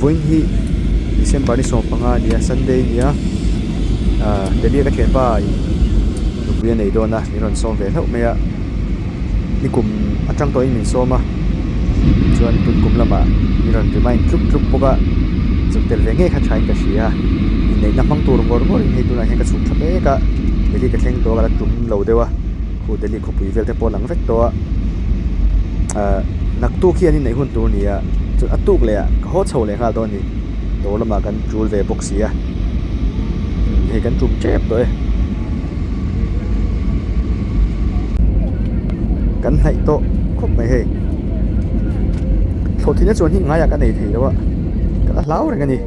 Vawiin hi December ni 15 a ni a Sunday a ni a ahh Delhi a ka thianpa in nupui a nei dawn a min rawn sawm ve hlauh mai a nikum atang tawhin min sawm a chuan tun kum lamah min rawn remind tluk tluk bawk a zuk tel ve ngei kha thain ka hria inneihna hmang tur ngawr ngawrin hei tunah hian ka chhuk tha mek a Delhi ka thleng tawh a ka la tum lo deuh a khu Delhi khawpui vel te pawh a lang vek tawh a ahh naktuk hi an inneih hun tur a ni a chuan a tuk leh ah ka haw chho leh nghal dawn a ni dawr lamah kan tul ve bawk si a hei kan tum tep tawh e kan hnaih tawh khawp mai hei thlawh thihna chuan hi ngaiah ka nei thei lo a ka la hlau reng a ni.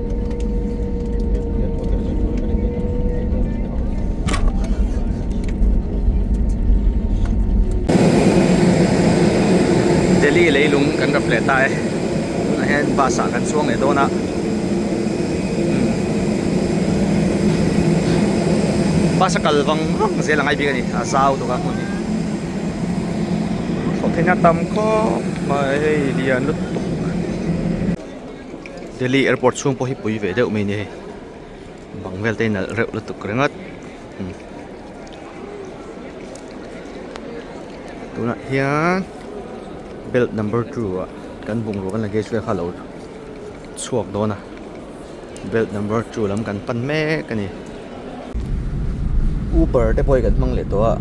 Delhi leilung kan rap leh ta e tunah hian bus ah kan chuang leh dawn a bus a kal vang vang zel a ngai bik a ni a zau tuk a hmun hi thlawh theihna tam khawp mai hei lian lutuk Delhi airport chhung pawh hi pui ve deuh mai a ni hei bang vel te hi nalh reuh lutuk ringawt tunah hian belt number 2 ah kan bungrua kan luggage vel kha a lo chhuak dawn a belt number 2 lam kan pan mek a ni uber te pawh hi kan hmang leh tawh a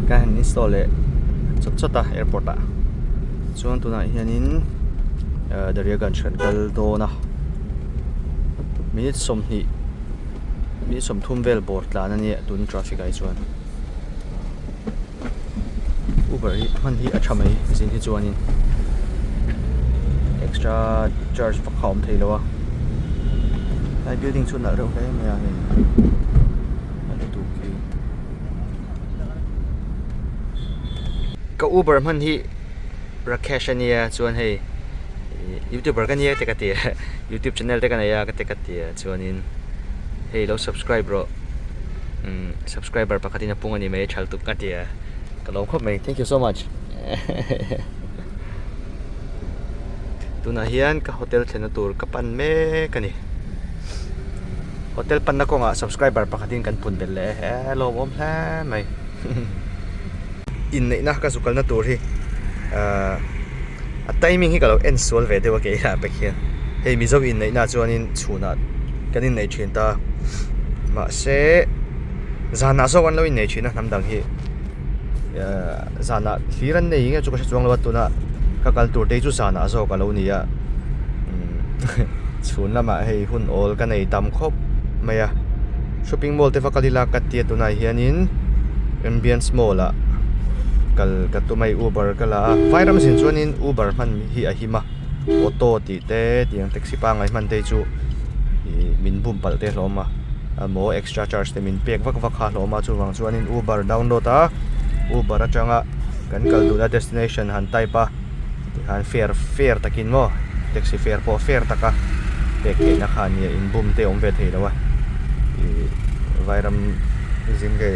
ka han install leh chawt chawt a airport ah chuan tunah hianin ah Daryaganj kan kal dawn a minute 20 minute 30 vel bawr tlan a nia tun traffic ah hi chuan uber hi hman hi a tha mai zin hi chuanin extra charge vak kha a awm thei lo a helai building chu nalh reuh hle mai a hei a lutuk hi ka uber hman hi Rakesh a nia chuan hei youtuber ka nia te ka ti a youtube channel te ka nei a ka te ka ti a chuanin hei lo subscribe rawh umm subscriber pakhatin a pung a ni mai a tha lutuk ka ti a ka lawm khawp mai thank you so much tunah hian ka hotel thlenna tur ka pan mek a ni hotel panna kawngah subscriber pakhatin kan pun belh leh e he lawmawm hle mai. Inneihna ka zu kalna tur hi ahh a timing hi ka lo en sual ve deuh a kei lah pek hian hei mizo inneihna ah chuanin chhunah kan innei thin ta mahse zanah zawk an lo innei thin a hnam dang hi ahh zanah hlir an nei nge chu ka hre chuang lo a tuna ka kal tur te hi chu zanah zawk a lo ni a chhun lamah hei hun awl ka nei tam khawp mai a shopping mall te va kal ila ka tia tunah hianin ambience mall ah kal ka tum a hei uber ka la a vairam zin chuanin uber hman hi a him a auto tih te tiang taxi pangngai hman te hi chu ih min bum palh te hlawm a emaw extra charge te min pek vak vak kha hlawm a chuvang chuanin uber download a uber atanga kan kal duhna destination han type a tikhan fare fare takin maw taxi fare pawh fare taka pek theihna kha a nia inbum te a awm ve thei lo a ih vairam zin ve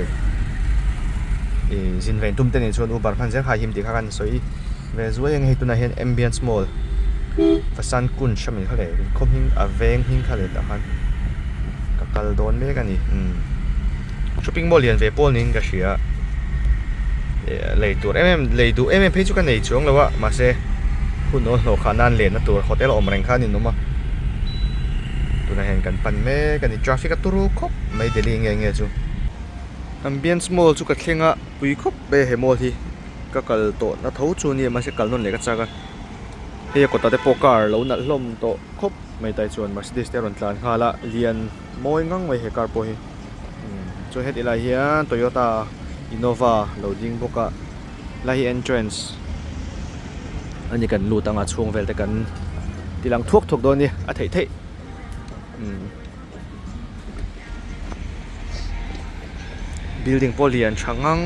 ih zin ve tum te nen chuan uber hman zel kha a him tih kha kan sawi ve zuai ang hei tunah hian ambience mall Vasant Kunj a mi kha leh khaw hming a veng hming kha leh tah khan ka kal dawn mek a ni umm shopping mall lian ve pawl niin ka hria lei tur em em lei duh em em phei chu ka nei chuang lo a mahse hun awl hlawh khah nan lenna tur hotel a awm reng kha a ninawm a tunah hian kan pan mek a ni traffic a turu khawp mai Delhi nge nge chu ambience mall chu ka thleng a pui khawp mai a he mall hi ka kal tawh na tho chu a nia mahse kal nawn leh ka chak a hei a kawtah te pawh car lo nalh hlawm tawh khawp mai tai chuan Mercedes te a rawn tlan nghal a lian mawi ngang mai he car pawh hi. Chuan heti lai hian Toyota Innova lo ding bawk a lai hi entrance a ni kan lut ang a chhung vel te kan ti lang thuak thuak dawn a ni a theih theih building pawh lian tha ngang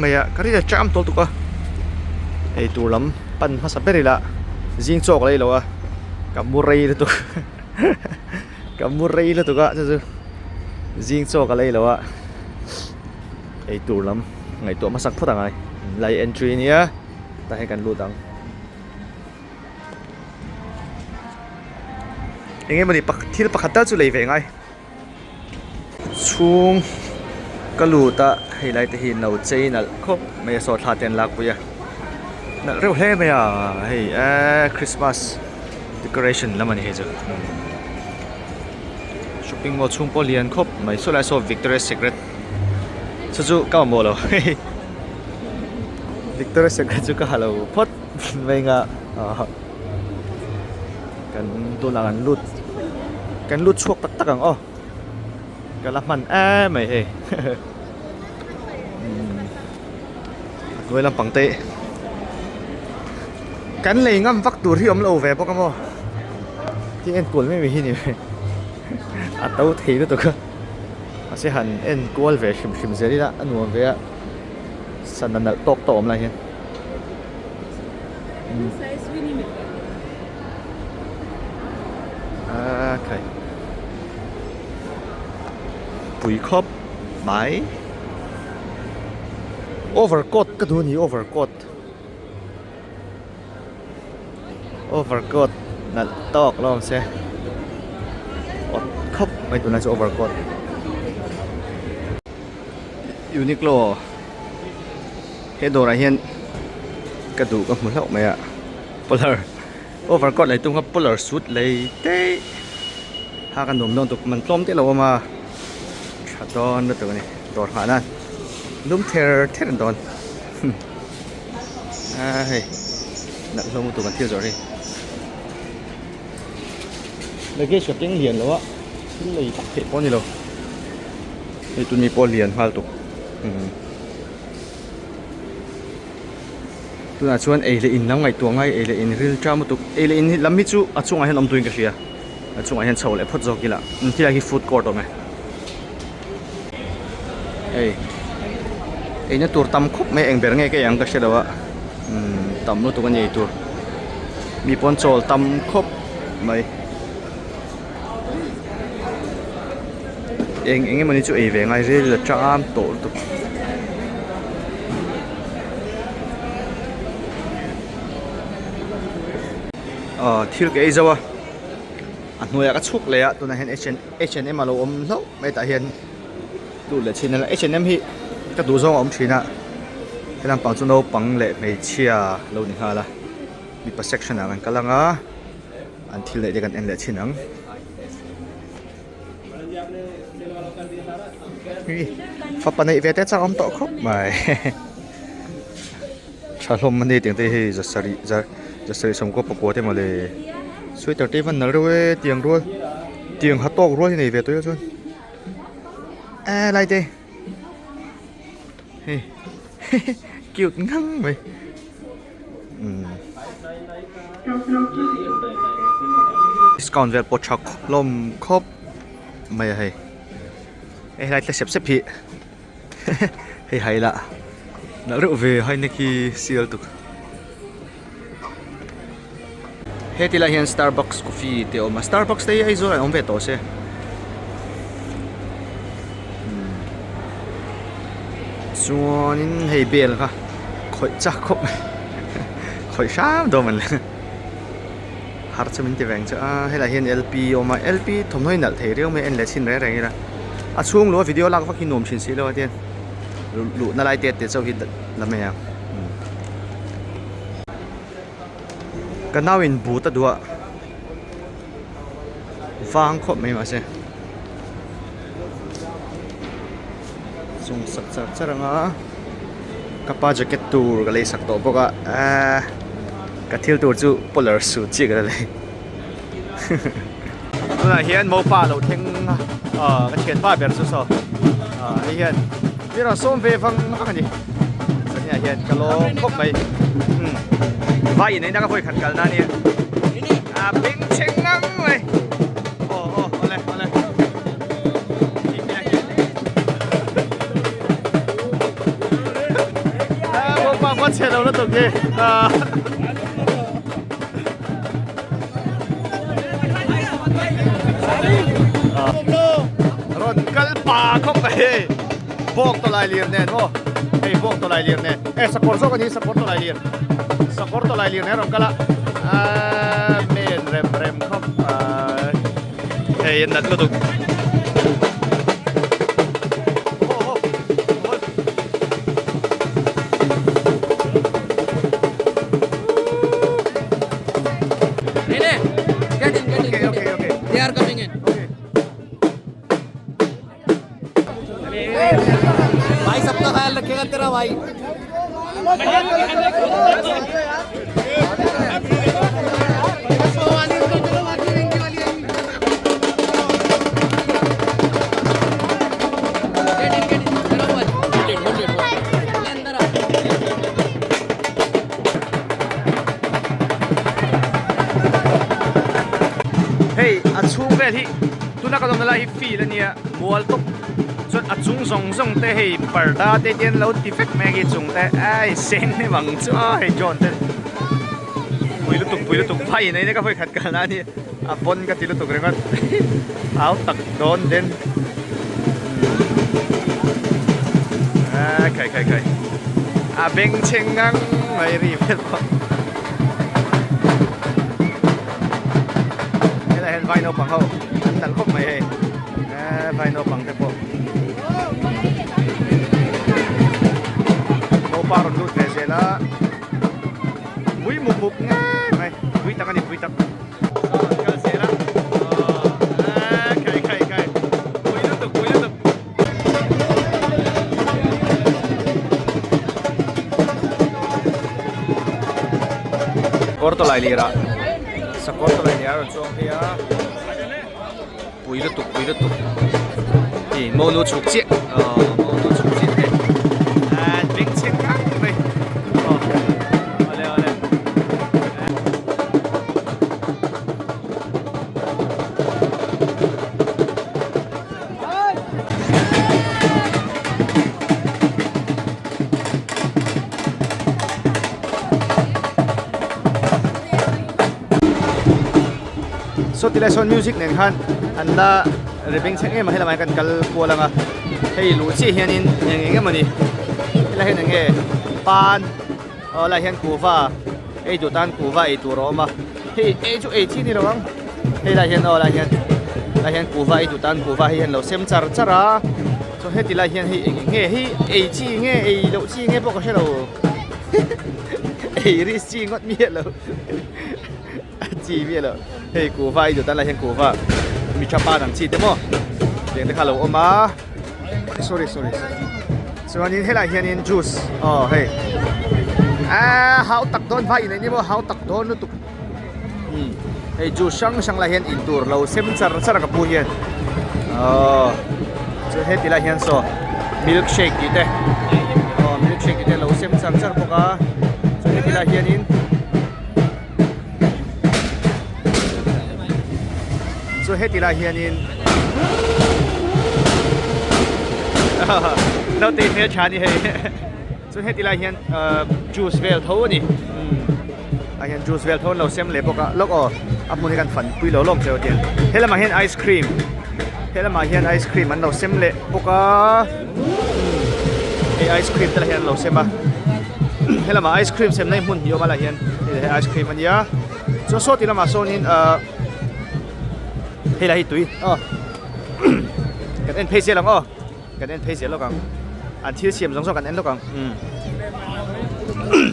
mai a ka rin a cham tawh lutuk a eitur lam pan hmasa ber ila zing chawk la ilo a ka mu rei lutuk. Ka mu rei lutuk a chu chu zing chaw ka lei lo a eitur lam ngaihtuah hmasak phawt ang ai lai entry ania tah hian kan lut ang. Eng emawni thil pakhat tal chu lei ve ngai. Chhung ka lut a hei lai te hi no chei nalh khawp mai a saw thla te an lakpui a nalh reuh hle mai a hei eee christmas decoration lam a ni hei chu shopping mall chhung pawh lian khawp mai saw lai saw victoria secret chu chu ka mamawh lo hei victoria secret chu ka ha lo phawt mai ang a. Kan tunah kan lut kan lut chhuak tak tak ang aw ka la hman em mai hei a hnuai lampang te kan lei ngam vak tur hi awm lo ve bawk a maw ti en kual mai mai hi ni a to thei lutuk a mahse han en kual ve hrim hrim zel ila a nuam ve a sana nalh tawk tawk awm lai hian. Okay. Pui khawp mai. Overcoat ka duh a ni overcoat. Overcoat nalh tawk lo awm se. Awt khawp mai tunlai chu overcoat. Uniqlo he dawrah hian ka duh ka hmu hlauh mai a polar overcoat lei tum kha polar suit lei daih ha ka nuam dawn tuk man tlawm te lo awm a tha dawn lutuk a ni dawr nghah nan lum ther ther an dawn a hei nalh hlawm lutuk an thil zawrh hi luggage ka keng lian lo a thil lei tak theih pawh a ni lo. Hei tuni pawh lian nghal tuk tunah chuan ei leh in lam ngaihtuah ngai ei leh in ril ṭam lutuk ei leh in lam hi chu a chungah hian awm tuin ka hria a chungah hian chho leh phawt zawk ila khilai hi food court awm e hei eina tur tam khawp mai eng ber nge ka ei ang ka hre lo a tam lutuk a ni ei tur mi pawn chawl tam khawp mai. Eng eng emawni chu ei ve ngai rel a ṭam tawh lutuk. Aw thil ka ei zo a a hnuaiah ka chhuk leh a tunah hian H and H and M a lo awm hlauh mai tah hian lut leh chin a H and M hi ka duh zawng a awm thin a he lampang chu naupang leh hmeichhia lo ni nghal a mipa section ah kan kal ang a. An thil neih te kan en leh thin ang. Fapa neih ve te chak awm tawh khawp mai. Tha hlawm a ni tiang te hei za sarih za za sarih sawmkua pakua te mawle. Sweater te hi van nalh reuh e tiang rual tiang ha tawk rual hi nei ve tawh ila chuan. E lai te hei cute ngang mai. Discount vel pawh tha hlawm khawp mai a hei hei helai tle sep sep hi hei hai lah nalh reuh ve hai na khi sial tuk heti lai hian starbucks coffee te a awm a starbucks te hi Aizawl ah an awm ve tawh se. Chuanin hei bel kha khawih chak khawp mai khawih hram dawn man le har chu min ti veng chu a helaiah hian L P a awm a L P thawmhnaw hi nalh thei riau mai a en leh chhin reng reng ila a chhung luh a video lak vak hi nuam thin si lo a tian luhna lai te te chauh hi la mai ang ka nau in but a duh a vang khawp mai mahse. Chung sak char char ang a ka pa jacket tur ka lei sak tawh bawk a ahh ka thil tur chu polar suit chiah ka la lei tunah hian mopa a lo thleng a aw ka thianpa ber chu saw ah hei hian mi rawn sawm ve vang vang a ni zaniah hian ka lawm khawp mai umm vai inneihna ka vawi khat kalna ania a bengchheng ngang mai. Aw aw awle awle. Pa pa chhe lo lutuk hi. Rawn kal pa khawp mai hei. Bawk tawlai lir nen maw. Hei bawk tawlai lir nen. E sakawr zawk a ni sakawr tawlai lir. Sakawr tawlai lir nen rawn kal a. Men rem rem khawp mai. Hei an nat lutuk. Get in, get in, Okay, get okay, in. okay. They are coming in. Okay. भाई सबका ख्याल रखेगा तेरा भाई Get in, get in. Hold it, hold it, hold it. अंदर आ. Hei a chhung vel hi tuna ka lawmna lai hi field a nia mual tawp chuan a chung zawng zawng te hei parda te te an lo ti vek mai a khi chung te ai seng ni bang chu a hei John te pui lutuk pui lutuk vai in a ka vawi khat kalna a nia a pawn ka ti lutuk ringawt au tak dawn den a khai khai khai a bengchheng ngang mai ri vel pawh. Helai hian vai naupang ho an tal khawp mai hei eee vai naupang te pawh mopa rawn lut ve zel a mui mup mup ngei mai pui tak a ni pui tak rawn kal zel a aw eee khai khai khai pui lutuk pui lutuk. Kawr tawlai lirah sakawr tawlai lirah a rawn chuang phei a pui lutuk pui lutuk ih monu chhuk chiah aw monu chhuk chiah hei ahh bengchheng ngang mai aw awle awle. Saw tilai sawn music nen khan an la ri beng chhek em a helamah hian kan kal kual ang a hei luh chiah hianin eng eng emawni helai hian eng nge pan aw helai hian kuhva ei duh tan kuhva ei tur a awm a hei ei chu ei chi a ni lo ang hei lai hian aw lai hian lai hian kuhva ei duh tan kuhva hei an lo sem char char a chuan heti lai hian hei eng nge hei ei chi nge ei loh chi nge pawh ka hre lo ei risk chi ngawt miah lo a chi miah lo hei kuhva ei duh tan lai hian kuhva mi tha pan ang chi te maw tiang te kha a lo awm a. Sorry sorry chuanin helaiah hianin juice aw hei aaa hau tak dawn vai inei ni maw hau tak dawn lutuk umm hei juice hrang hrang lai hian intur lo sem char char a ka pu hian aww chuan heti lai hian saw milk shake tih te aw milk shake tih te lo sem char char bawk a chuan heti lai hianin Chu heti lai hianin naute hmel tha ni hei chu heti lai hian juice vel tho a ni ah hian juice vel tho an lo sem leh bawk a lawk aw a hmun hi kan fan pui lo lawk cheu atiang helamah hian ice cream helamah hian ice cream an lo sem leh bawk a hei ice cream te lah hian an lo sem a helamah ice cream sem na hi hmun hnih a awm a lah hian hei ice cream a nia chuan saw ti lamah sawnin ahh hei lah hi tui aw kan en phei zel ang aw kan en phei zel lawk ang an thil siam zawng zawng kan en lawk ang umm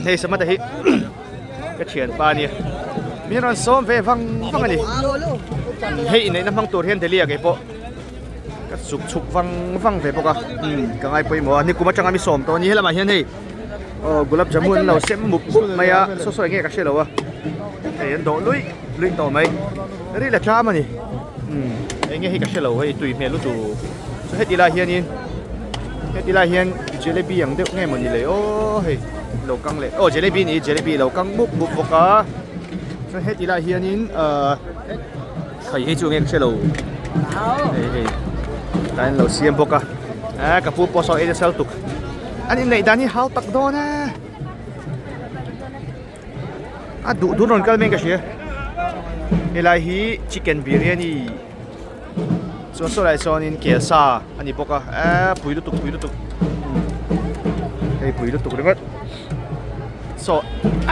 hei samata hi ka thianpa a nia min rawn sawm ve vang vang a ni hei inneihna hmang tur hian Delhi ah keipawh ka chuk chhuk vang vang ve bawk a umm ka ngai pawimawh a nikum atanga mi sawm tawh a ni helamah hian hei aw gulab jamun an lo sem mup mup mai a saw saw eng nge ka hre lo a hei an dawh luih luih tawh mai ri la tlam a ni umm eng nge hei ka hre lo hei tui hmel lutuk chu heti lai hianin heti lai hian jalebi ang deuh nge mawni le aw hei lo kang leh aw jalebi ni jalebi lo kang mup mup bawk a chuan heti lai hianin ahh Hei hi chu nge ka hre lo hei hei tlai an lo siam bawk a eh ka pu pawh saw ei nasa lutuk an inneih dan hi hau tak dawn e a duh dun rawn kal mai in ka hria helai hi chicken biryani chuan saw lai sawnin kelsa a ni bawk a eh pui lutuk pui lutuk hei pui lutuk ringawt. Saw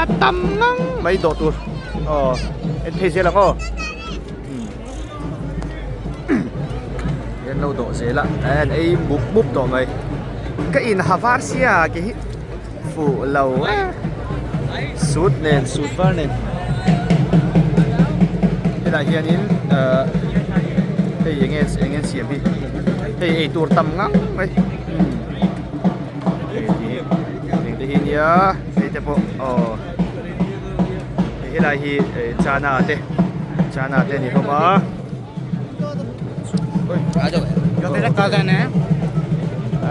a tam ngang mai dawh tur aw en phei zel ang aw. An lo dawh zel a, an ei mup mup tawh mai. Ka in ha var sia ke hi fuh lo e. Suit nen suit var nen. Helai hianin ahh hei eng nge eng nge an siam hi hei eitur tam ngang mai hei ti hi eng te hi nia hei te pawh aw hei helai hi chana te chana te a ni hlawm a.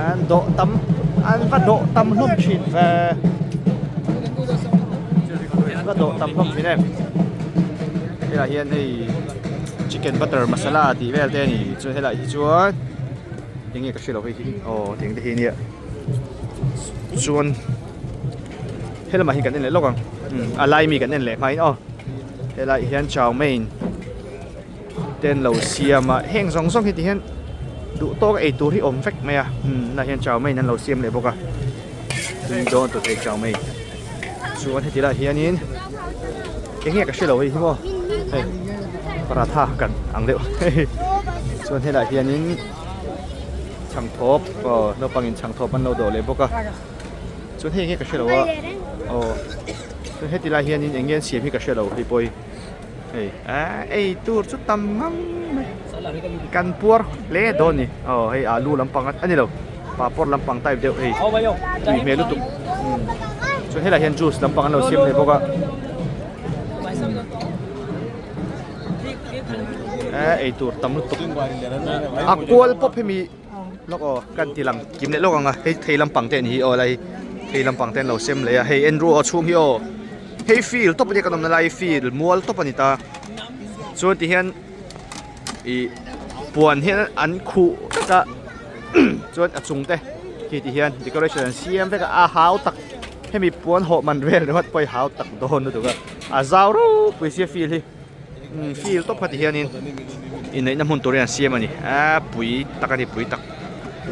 An dawh tam an va dawh tam hlawm thin ve an va dawh tam hlawm thin em helaiah hian hei chicken butter masala tih vel te a ni chuan helaiah hi chuan eng nge ka hre lo hei hi aw tiang te hi ania chuan helamah hi kan en leh lawk ang a lai mi kan en leh hmain aw helaiah hian chow mein te an lo siam a heng zawng zawng hi ti hian duh tawk a ei tur hi awm vek mai a umm tunah hian chow mein an lo siam leh bawk a tui dawn tawh thei chow mein chuan heti lai hianin eng nge ka hre lo hei hi maw hei paratha kan ang deuh chuan helaiah hianin chhangthawp aw naupangin chhangthawp an lo dawh leh bawk a chuan hei eng nge ka hre lo a aw chuan heti lai hianin eng nge an siam hi ka hre lo hei pawh hi. Hei ah ei tur chu tam ngang mai kan puar hle dawn a ni aw hei alu lampang a ni lo papawr lampang type deuh hei tui hmel lutuk chuan helaiah hian juice lampang an lo siam leh bawk a eh ei tur tam lutuk a kual pawp hemi lawk aw kan ti lang kim leh lawk ang a hei thei lampang te an hi aw lai thei lampang te an lo sem leh a hei en ru aw chhung hi aw hei field tawp ania kan awmna lai field mual tawp a ni ta chuan ti hian ih puan hian an khuh vek a chuan a chung te khi ti hian decoration an siam vek a a hau tak hemi puan hawh man vel ringawt pawh hi hau tak dawn lutuk a a zau ropui sia field hi. Umm field tawp kha ti hianin inneihna hmun turin an siam a ni aaa pui tak a ni pui tak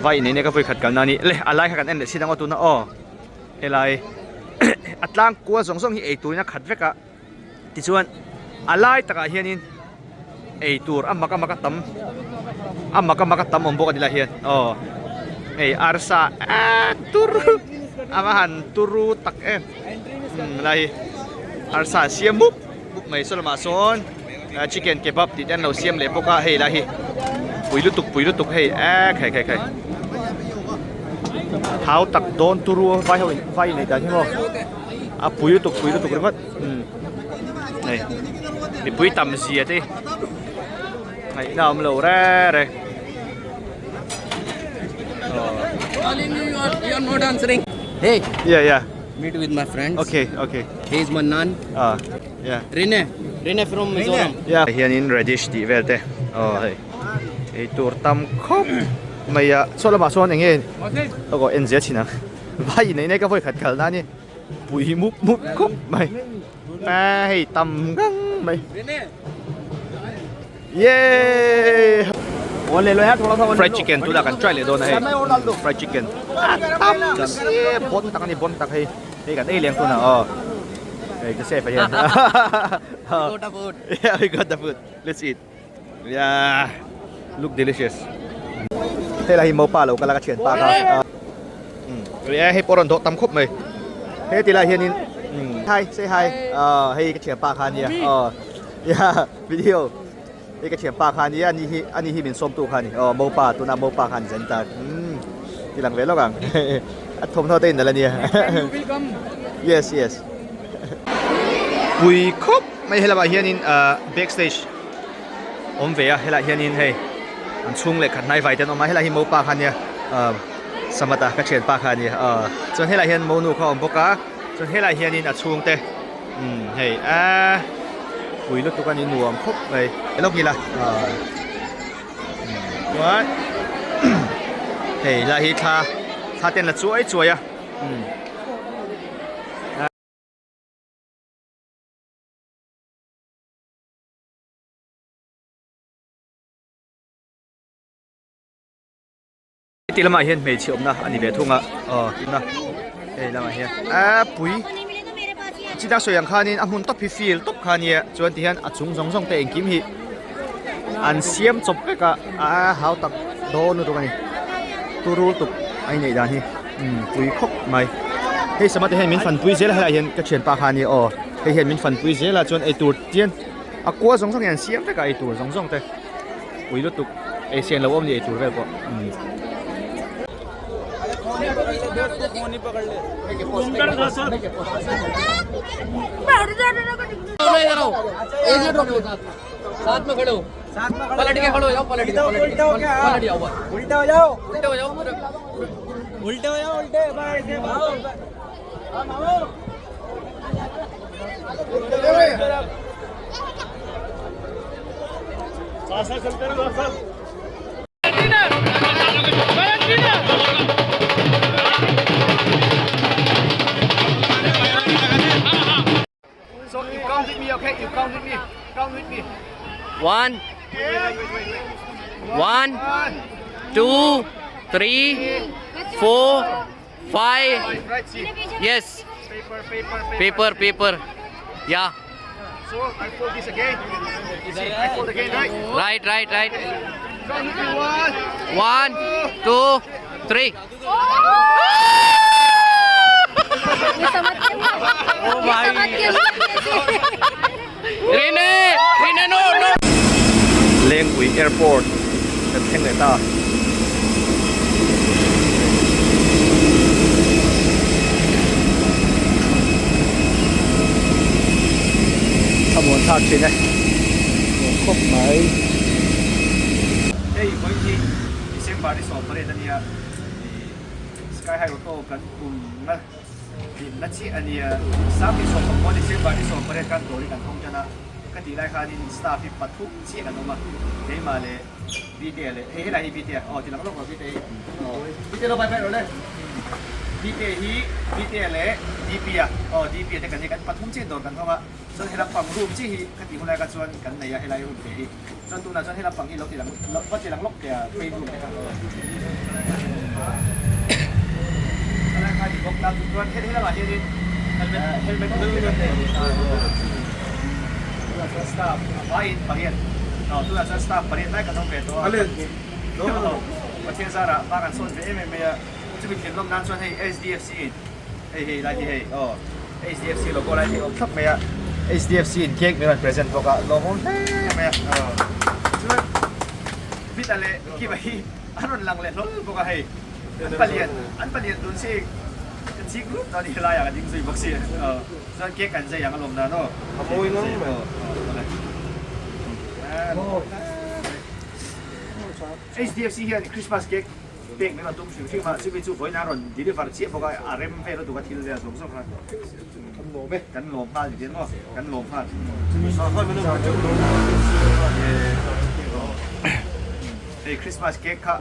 vai inneihna ka vawikhat kalna a ni le a lai kha kan en leh si dang aw tuna aw helai a tlang kual zawng zawng hi eiturin a khat vek a tichuan a lai takah hianin eitur a mak a mak a tam a mak a mak a tam awm bawk a ni lai hian aw hei arsa aaa turu a va han turu tak em helai hi arsa an siam mup. Mup mai saw lamah sawn chicken kebab tih te an lo siam leh bawk a hei lai hi pui lutuk pui lutuk hei eee khai khai khai hau tak dawn turu vai ho in vai in ei dan hi maw a pui lutuk pui lutuk ringawt umm hei mipui tam zia te ngaihna a awm lo reng reng Hey. Yeah yeah. Meet with my friends. Okay okay. He is Mannan. Ah yeah. Rene. Rene from Mizoram. Yeah. Hianin radish tih vel te. Oh hei. Ei tur tam khawp mai a. Saw lamah sawn eng nge ka kawh en zel thin ang. Vai inei nei ka vawi khat kal na ni. Pui mup mup khawp mai. A hei tam ngang mai. Yay! Fried chicken tunah kan try leh dawn a hei fried chicken a tam si bon tak a ni bon tak hei hei kan ei leng tunah aw hei ka safe a hian yeah we got the food let's eat yeah look delicious hei lah hi mopa lo kal a ka thian pa kha hei pawh rawn dawh tam khawp mai he ti lai hianin hi say hi hei ka thian pa kha ania aw yeah Video hei ka thianpa kha ania ani hi ani hi min sawmtu kha a ni aw mopa tuna mopa kha an zen ta umm ti lang ve lawk ang a thawmhnaw te in nalh ania yes yes pui khawp mai helamah hianin ah back stage awm ve a helaiah hianin hei an chhung leh khat hnai vai te an awm a helai hi mopa kha ania ah samata ka thianpa kha ania aw chuan helaiah hian monu kha a awm bawk a chuan helaiah hianin a chhungte. Umm hei a pui lutuk a ni nuam khawp mai hello ngila chuan hei lai hi thla thla ten la chuai chuai a umm. Heti lamah hian hmeichhe awmna a ni ve thung a aw na hei lamah hian a pui chita sawi ang khanin a hmun tawp hi field tawp kha ania chuan ti hian a chung zawng zawng te engkim hi an siam chawp vek a a hau tak. dawn lutuk a ni turu lutuk a inneih dan hi umm pui khawp mai hei sama te hian min fanpui zel a helaiah hian ka thianpa kha a nia aw hei hian min fanpui zel a chuan eitur chian a kua zawng zawng hi an siam vek a eitur zawng zawng te pui lutuk ei sian lo awm ni eitur vel pawh umm. साथ में खड़े हो पलट के खड़े हो जाओ पलट के पलट के पलट जाओ बस उल्टा हो जाओ उल्टे हो जाओ पूरे उल्टे हो जाओ उल्टे बस ऐसे भागो So you count with me, okay? You count with me. Count with me. One one two three four five Right, see. Yes Paper, paper, paper. Paper paper yeah So I fold this again. You see, I fold again, right? Right right right Count with me. One. One two three Rene Rene no no Lengpui Airport kan thleng leh ta. Thlamuan thlak thin e. Nuam khawp mai. Hei vawiin hi December ni 18 a nia. Sky High Auto kan pumna dinna chiah a nia. Sangni 18 December ni 18 khan dawr hi kan hawng tan a. Ka tih lai khanin staff hi pathum chiah kan awm a. Keimah leh Btea leh hei helai hi Btea aw ti lang lawk lo Btea hi aw Btea lo bai bai rawh le. Btea hi Btea leh DP-a aw DP-a te kan hi kan pathum chiah in dawr kan hawng a. Chuan he lampang room chiah hi ka tih hun lai kha chuan kan nei a helai room te hi. Chuan tunah chuan he lampang hi lo ti lang va ti lang lawk teh a main room te kha helai kha ni bawk ta chuan he lamah hianin helmet room te kan nei tunah chuan staff a vaiin pariat aw tunah chuan staff pariat lai kan awm ve tawh a Pathian zarah hma kan sawn ve em em mai a chumi thinlawm nan chuan hei HDFC in Hei hei lai hi hei aw HDFC logo lai hi a awm thlap mai a HDFC in cake min rawn present bawk a lawmawm hle mai a aw chuan Vita leh Kiva hi an rawn lang leh hlawl bawk a hei an palian an palian tun si ka chik rup tawh a ni helai ah ka ding zui bawk si aw chuan cake kan zai ang a lawm dan aw A mawi ngang mai HDFC hian Christmas cake Pek min rawn tum hrim hrim a, chumi chu vawiin a rawn deliver chiah bawk a, a rem vel lutuk a thil vel zawng zawng kha. Kan lawm e. Kan lawm nghal ni maw? Kan lawm nghal. Hei Christmas cake kha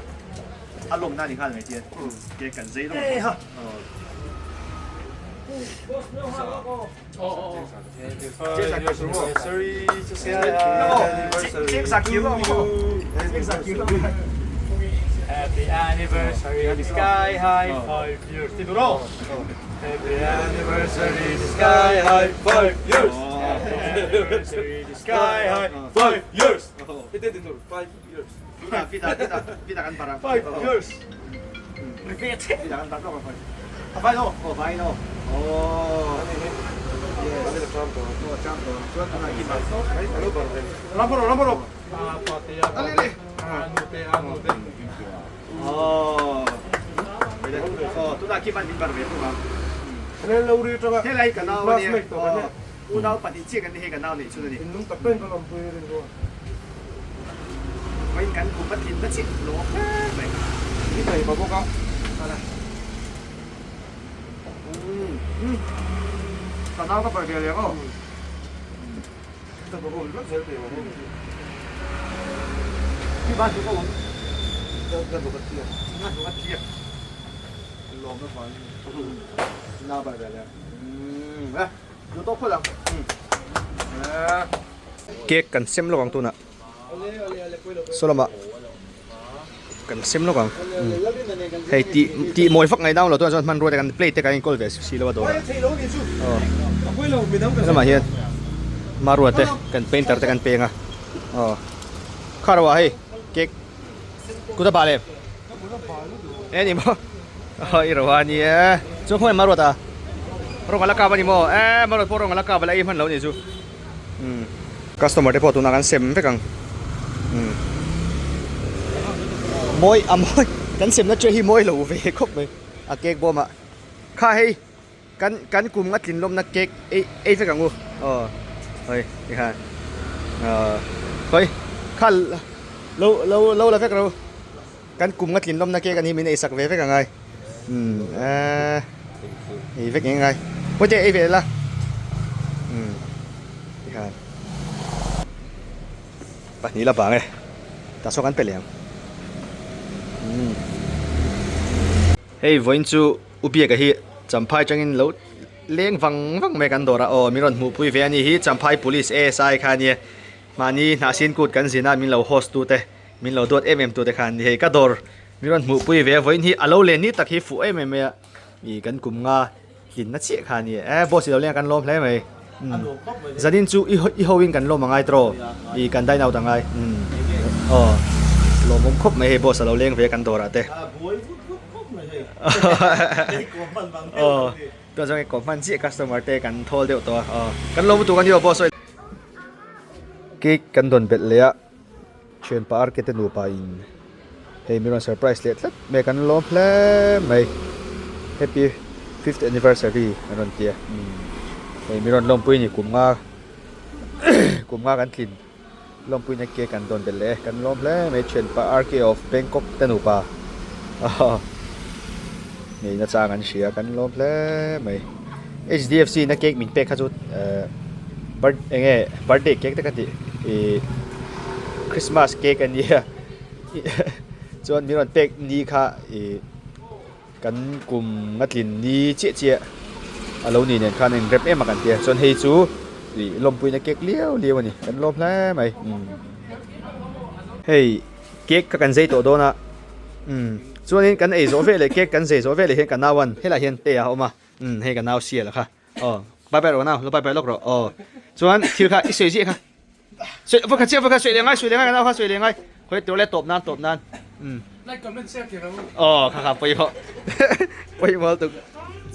a lawmna a ni nghal mai chian. Cake kan zei lawm a. Happy anniversary sky high 5 years ti duro Happy anniversary sky high 5 years Happy anniversary sky high 5 years Ite ti dur 5 years Pita pita pita kan para 5 years Pita kan para A vai no aw vai no aw helai ka nau ania unau pahnih chiah kan ni hei ka nau neih chhun ani vawiin kan kum a tlin na chiah lawm hle mai. Ka nau ka bar ve leh ang aw. Khi ba chu ka awm. Nga chu ka thiam. Lawm na vang. Nau bar ve leh. Duh tawk phawt ang. Cake kan sem lawk ang tunah. Saw lamah kan sem lawk ang hei tih tih mawi vak ngaih nau lo tunah chuan hmanrua te kan plate te kan inkawl ve si lo a dawrah aw helamah hian hmarua te kan painter te kan peng a aw kha ro ah hei cake. Kut a bah lem. E ni maw. I ro a ni e. Chuan khawngaih Maruat a. Rawng a la kap a ni maw. E Maruat pawh rawng a la kap a la ei hman lo ni chu. Umm. Customer te pawh tunah kan sem vek ang. Umm. Mawi a mawi kan semna tray hi mawi lo ve khawp mai. A cake bawm ah. Kha hei kan kan kum nga tlin lawmna cake ei ei vek ang u. Aw hawi tikhan aw hawi kha lo lo lo la vek ro. Kan kum nga tlin lawmna cake a ni min ei sak ve vek angai. Umm eee ei vek eng ngai. Pawite ei ve la. Umm tikhan pahnih la bang e. Tah sawn kan pe leh ang. Umm hei vawiin chu U Biaka hi Champhai tangin lo leng vang vang mai kan dawr a aw min rawn hmuhpui ve a ni hi Champhai Police ASI kha a nia. Mahni hnahsin kut kan zin a min lo host tute min lo duat em em tute khan ni hei ka dawr min rawn hmuhpui ve a vawiin hi a lo len ni tak hi fuh em em mai a ih kan kum nga hlinna chiah kha a ni e boss i lo leng a kan lawm hle mai zanin chu i i ho in kan lawm angai tawh ih kan dine out angai aw lawmawm khawp mai hei boss a lo leng ve a kan dawrah te aw tunah chuan kawm hman chiah customer te kan thawl deuh tawh a aw kan lawm lutuk a ni aw boss cake kan dawn belh leh a. Thianpa Arke te nupa in hei min rawn surprise leh tlat mai a kan lawm hle mai happy fifth anniversary an rawn ti a hei min rawn lawmpui a ni kum nga kum nga kan tlin lawmpui na cake an dawn belh leh e kan lawm hle mai thianpa Arke of Bangkok te nupa ngei na chang an hria kan lawm hle mai H_D_F_C na cake min pek kha chu ehh birth eng nge birthday cake te ka tih ihh Christmas cake a nia chuan min rawn pek ni kha ihh kan kum a tlin ni chiah chiah a lo ni nen khan a inrep em a kan tia chuan hei chu ih lawmpuina cake liau liau a ni kan lawm hle mai umm hei cake kha kan zei tawh dawn a umm chuanin kan ei zawh veleh cake kan zei zawh veleh hian ka nauan helaiah hian te a awm a umm hei ka nau sial kha aw bye bye rawh nau lo bye bye lawk rawh aw chuan thil kha i sawi ziah kha sawi va kha chiah va kha sawi leh ngai sawi leh ngai ka nau kha sawi leh ngai khawi tur leh tawp nan tawp nan umm like comment share thei rawh aw kha kha pawimawh pawimawh lutuk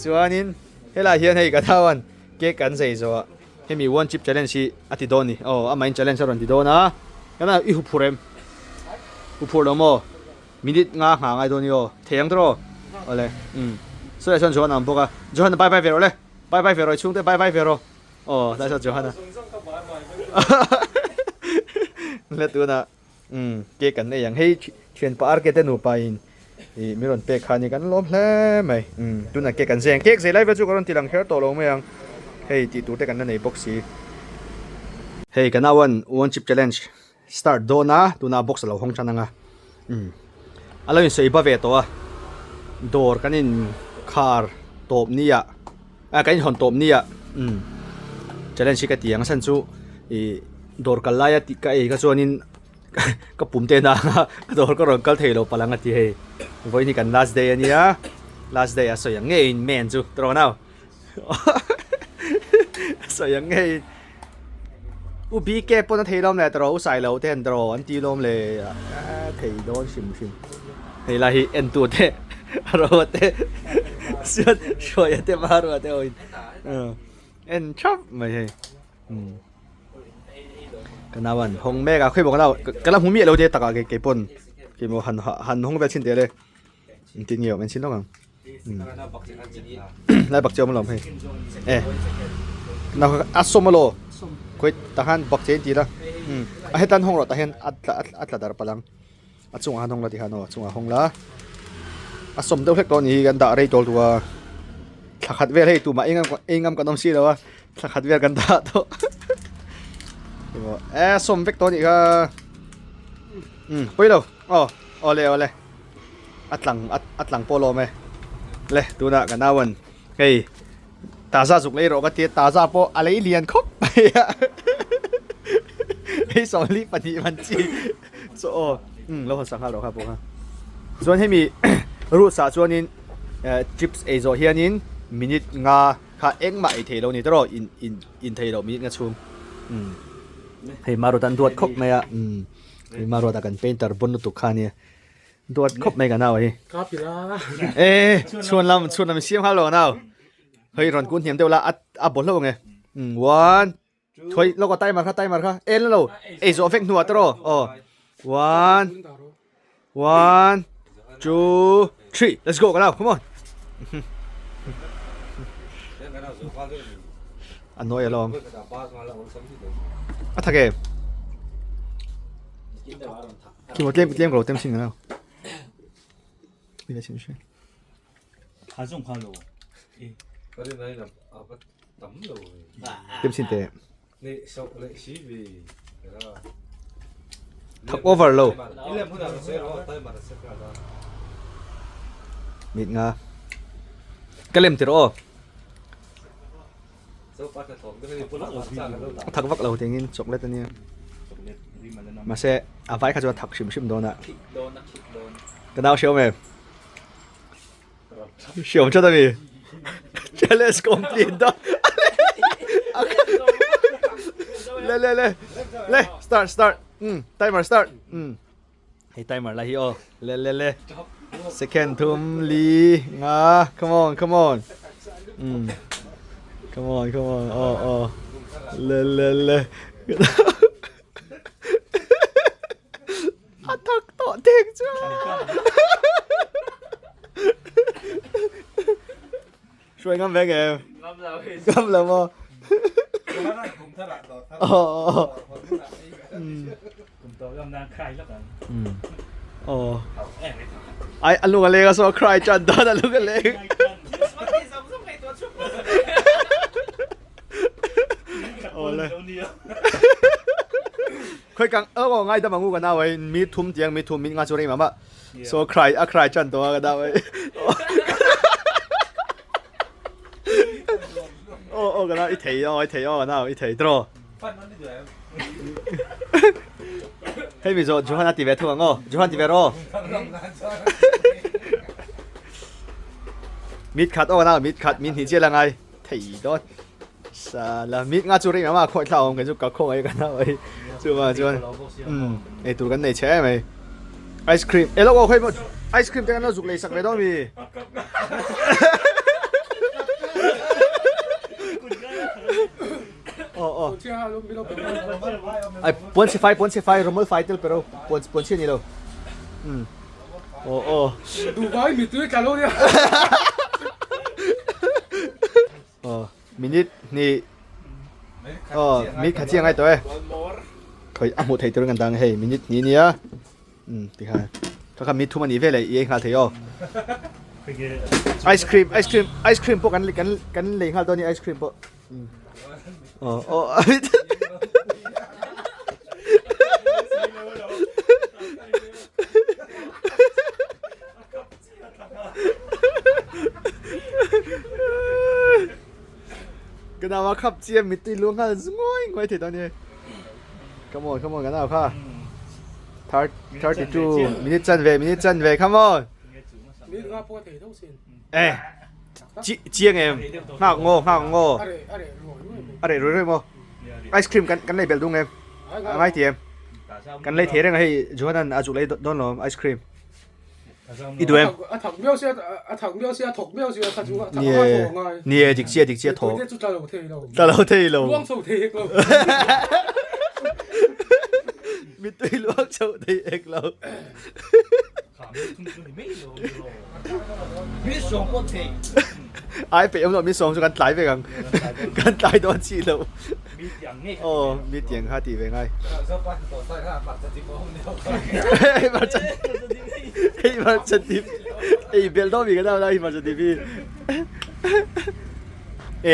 chuanin helaiah hian hei ka nauan cake kan zei zawh ah hemi one chip challenge hi a ti dawn a ni aw amahin challenge a rawn ti dawn a ka nau i huphurh em huphurh lo maw Minute nga nghah ngai dawn i aw. Thei ang tawh awle. Umm. Saw leh chuan Johan a awm bawk a. Johan bye bye ve rawh le. Bye bye ve rawh i chhungte bye bye ve rawh. Aw tlai chuan Johan a. Le tunah umm cake kan ei ang. Hei thianpa RK te nupa in ih min rawn pek kha a ni kan lawm hle mai. Umm tunah cake kan zai ang. Cake zai lai vel chu ka rawn ti lang kher tawh lo mai ang. Hei tih tur te kan la nei bawk si. Hei ka nauan one chip challenge. Start dawn a, tuna box a lo hawng tan ang a, umm a lo insawi ba ve tawh a, dawr kan in khar tawp ni ah ah kan inhawn tawp ni ah umm challenge hi ka ti ang a chhan chu ih dawr kal laia tih ka ei kha chuanin ka pum te na ang a ka dawr ka rawn kal thei lo palh ang a ti hei vawiin hi kan last day a nia last day a sawi ang ngeiin men chu tawh nau sawi ang ngeiin. U BK pawn a thei lawm le tawh u sai lo te an draw an ti lawm le thei dawn hrim hrim hei lai hi en tu te ro te suan hruaia te marua te awin en thap mai hei ka nau an hawng mek a khawi bawk nau ka la hmu miah lo te takah kei kei pawn kei maw han han hawng vel chhin teh le engtin nge awm en chhin lawk ang. Lai bak che awm alawm hei e na a sawm alaw khawi tah khan bak che in ti la a hetan hawng rawh tah hian a tla a tla darh palh ang a chungah khan hawng la tikhan aw a chungah hawng la a sawm deuh hlek tawh a ni hi kan dah rei tawh lutuk a thla khat vel hei tumah ei ngam kan awm si lo a thla khat vel kan dah tawh e sawm vek tawh a nih kha pawi lo aw awle awle. A tlang a tlang pawh lawm e le tunah ka nau an hei taza zuk lei rawh ka tia taza pawh a lei lian khawp mai a hei sawmli pahnih man chi chu aw umm lo hawn sak nghal rawh kha pawh kha chuan hemi roots ah chuanin eh chips ei zawh hianin minute nga kha engmah ei thei lo ni tawh in in in thei loh minute nga chhung umm hei maruat an duat khawp mai a umm hei maruat a kan painter bawn lutuk kha ania. Duat khawp mai ka nau hi. E chhuan lam chhuan lam siam hal lo ka nau. Hei rawn kun hniam deuh la a a bawlh hlauh ang e. One Thoi lawk a timer kha timer kha en lo ei zawh vek hnuah te rawh aw one one two three let's go ka nau come on a nawi alawm a thak em khi maw tlem tlem ka lo tem sin ka nau Tem sin teh. Thak over lo. Mit nga. Ka lem tir aw. Thak vak lo tengin chocolate ania. Mahse a vai kha chuan thak hrim hrim dawn a. Ka nau hriau em. Hriam chat ami. Challenge complete da. Le le le. Le start start. Um timer start. Um. Hei timer la hi o. Le le le. Second thum li nga. Come on come on. Um. Come on come on. Oh oh. Le le le. A thak tawh dek chu. Hruai ngam ve nge? Ngam lo. Ngam lo maw? Aw. Ai a lung a leng a so a cry chan dawn a lung a leng. Awle. Khoi kang aw ngai dam angu ka nau ai mi thum tiang mi thum mi nga chu rei mama so cry a cry chan to ka nau ai o o ka nau i thei o i thei o ka nau i thei tro hei mi zo Johan a ti ve thu ang o Johan ti ve ro mit khat o ka nau mit khat min hi che la ngai thei dawt Sala mit nga chu ring ama khawi thla awm kei chu ka khaw ai ka nau ai chu ma chuan um ei tur kan nei che em mai ice cream elo aw khawi ice cream te kan lo zuk lei sak ve dawn mi aw aw ai puan si fai puan si fai romol fai tel pero puan puan si ni lo um aw aw Dubai mitui tla lo nia. Aw minute hnih aw minute khat chiang ai tawh e khawi a hmuh theih turin kan dang hei minute hnih nia um tikhan kha kha minute thum a nih veleh i ei nghal thei aw ice cream ice cream ice cream pawh kan kan kan lei nghal dawn a ni ice cream pawh aw aw Ka nau a khap chiam mittui luang nghal ngawi ngawi thei dawn ni. Come on, come on ka nau kha. 32 minute chan ve, minute chan ve, come on. Eh, chiang em. Ngak ngo, ngak ngo. A reh rui rui maw. Ice cream kan kan lei belh dung em. A ngai ti em. Kan lei thei reng a hei Johanan a zuk lei dawn lo ice cream. I duh em? A thak miau sia, a thak miau sia, a thawk miau sia, kha chu a thak a thawk ngai. Ni e, dik chiah, dik chiah thawk. Mipui te chu tla lo thei lo. Tla lo thei lo. Luang chho thei hek lo. Mitui luang chho thei hek lo. Ai peih awm loh mi sawm chu kan tlai vek ang. Kan tlai dawn chi lo. Aw mi tiang kha tih ve ngai. Hei hmarcha dip ei belh dawn mi ka dam la hei hmarcha dip hi.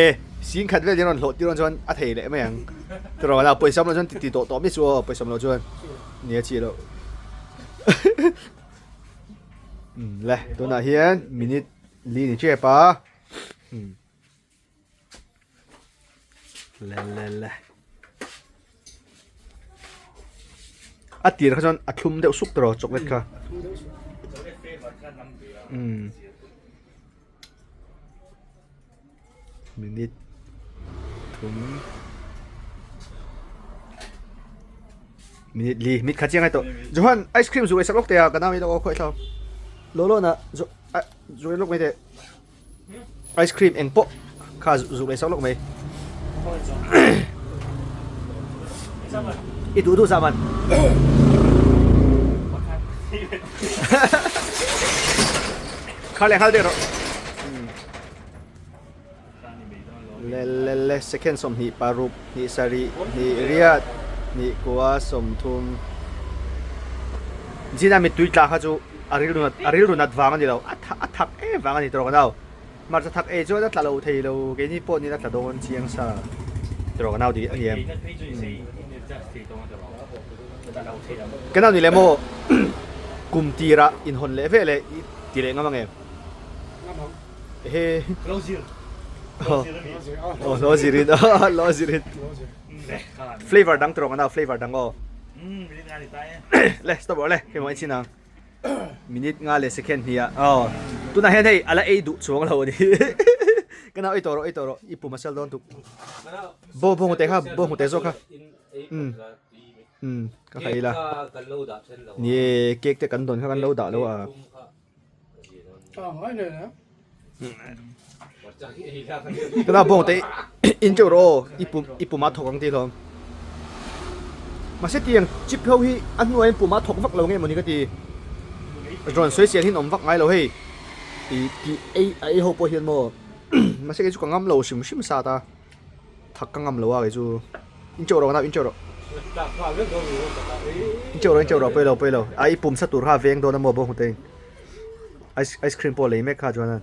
E sing khat vel in rawn hlawh tir dawn chuan a thei leh mai ang. Tiraw la pawisa awm loh chuan ti ti tawh tawh mi chu aw pawisa awm loh chuan nia chi loh. Le tunah hian minute li ni tep a. Le le le. A tir kha chuan a thlum deuh suk tawh chocolate kha. Um. Minute thum. Minute li mit kha chiang ai tawh. Johan ice cream zu ei sak lawk teh a ka nau hi lawk aw khawi thlau. Law law na zu zu ei lawk mai teh. Ice cream eng pawh kha zu ei sak lawk mai. I duh duh zah man. Kha leh nghal deuh rawh. Le le le second 26 hnih sarih hnih riat hnih kua sawmthum Gina mittui tla kha chu a rilru nat a rilru nat vang a ni lo a tha a thak em vang a ni tawh ka nau hmarcha thak ei chuan a tla lo thei lo keini pawh niin a tla dawn chiang sa tawh ka nau dik a ni em ka nau ni leh maw kum tirah inhawn leh vek leh i ti leh ngam ang em. Ehe. Lo zir. Oh, oh lo zirin. Oh, lo zirin. Flavor dang tawng ana flavor dang o. Le stop le ke mo chin ang. Minute nga le second hnia. Oh. Tuna hen hei ala ei du chuang lo ni. Kana oi toro oi toro ipu masal don tu. Bo bo te kha bo te zo kha. Ka khai la. Ni cake te kan don kha kan lo dah lo a. Tuna bawng te in teuh rawh aw i pum i pum a thawk ang tih hlawm. Mahse tiang chip ho hi a hnuaiin pum a thawk vak lo nge mawni ka ti. Rawn sawi sial hin awm vak ngai lo hei i tih ei a ei ho pawh hian maw mahse kei chu ka ngam lo hrim hrim sat a. Thak ka ngam lo a kei chu. In teuh rawh ka nau in teuh rawh. In teuh rawh in teuh rawh pawi lo pawi lo. A i pum sa tur kha a veng dawn a maw bawng hnute in. Ice ice cream pawh a lei mek kha chuan a.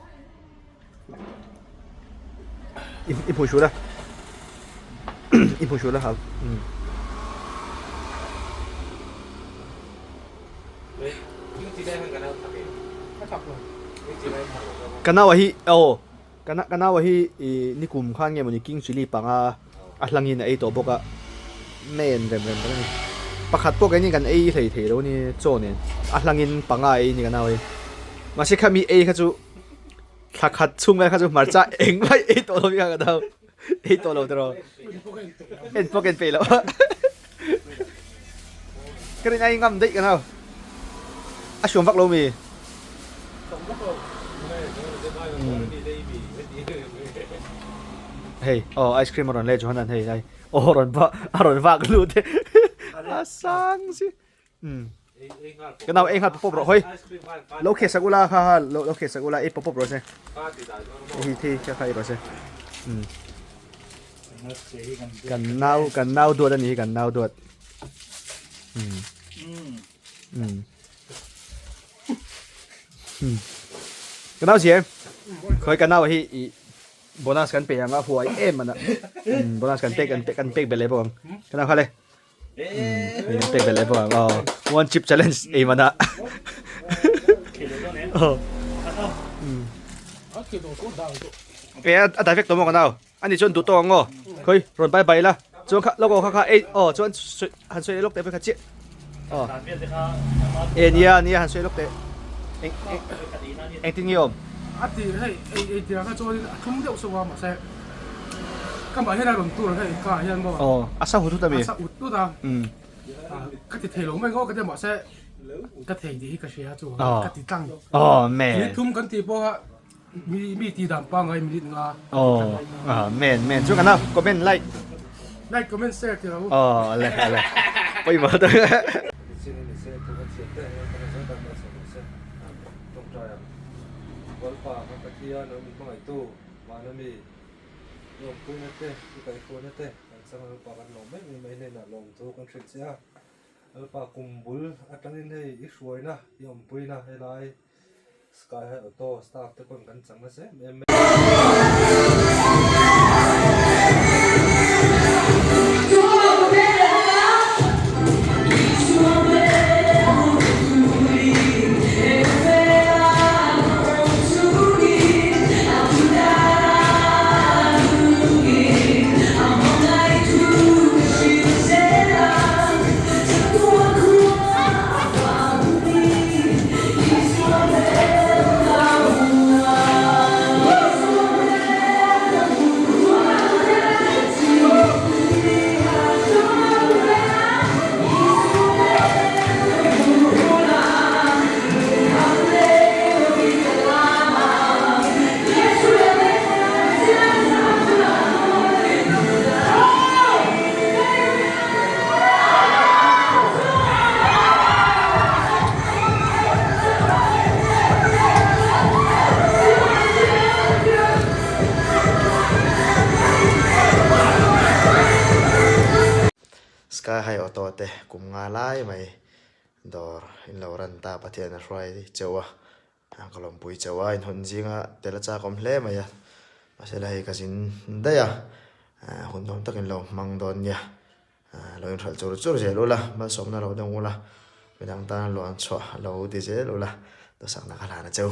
I i hmuh hrul a. I hmuh hrul a ha. Ka nau a hi aw. Ka ka naua hi ih nikum khan nge mawni king chilli panga a hlangin a ei tawh bawk a, men rem rem tak a ni. Pakhat pawh keini kan ei hlei thei lo a ni chaw nen a hlangin panga a ei a ni ka nau hi. Mahse khami ei kha chu thla khat chhung vel kha chu hmarcha engmah ei tawh lo hi ka nau ei tawh lo tiraw en pawh ka en peih loh a ka rin ai ngam daih ka nau a hruam vak lo mi. Hei aw ice cream a rawn leh Johanan hei ai aw rawn va a rawn vak lut e a sang si ka nau ei nghal pawp pawp rawh hawi lo kheh sak ula kha kha lo lo kheh sak ula ei pawp pawp rawh se hei hi kha kha ei rawh se kan nau kan nau duat a ni hi kan nau duat Ka nau zia khawi ka nau hi i bonus kan pe ang a huai em mana bonus kan pek kan pek kan pek belh leh bawk ang ka nau kha le hei kan pek belh leh bawk ang aw one chip challenge ei mana aw e a dai vek tawh maw ka nau ani chuan duh tawk ang aw khawi rawn bye bye la chuan kha lawk aw kha kha ei aw chuan han sawi lawk teh kha chiah aw e nia nia han sawi lawk teh eng eng engtin nge awm a ti hei ei ei tirah kha chuan a thlum deuh seuh a mahse ka mah hian a rawn tur hei ka ah hian maw aw a sa hut hut ami a sa ut ut a ka ti thei lo mai ngawt ka tia mahse ka thei tih hi ka hria chu ka ti tlang aw man ni thum kan tih pawh a Mi mi ti dan pangai minute nga. Oh, ah, men men chu kana comment like. Like comment share ti lo. Oh, ale ale. Poi ma ta. Sky High Auto staff te pawn kan chang nasa em em mai. Sky High Auto te kum nga lai mai dawr in lo ran ta Pathian a hruai cheu a ka lawmpui cheu a inhawn zinga tel a chak awm hle mai a mahse la hei ka zin daih a hun nuam takin lo hmang dawn nia lo inhralh chur chur zel ula malsawmna lo dawng ula midang tan luan chhuah lo ti zel ula dawhsakna ka hlan a cheu.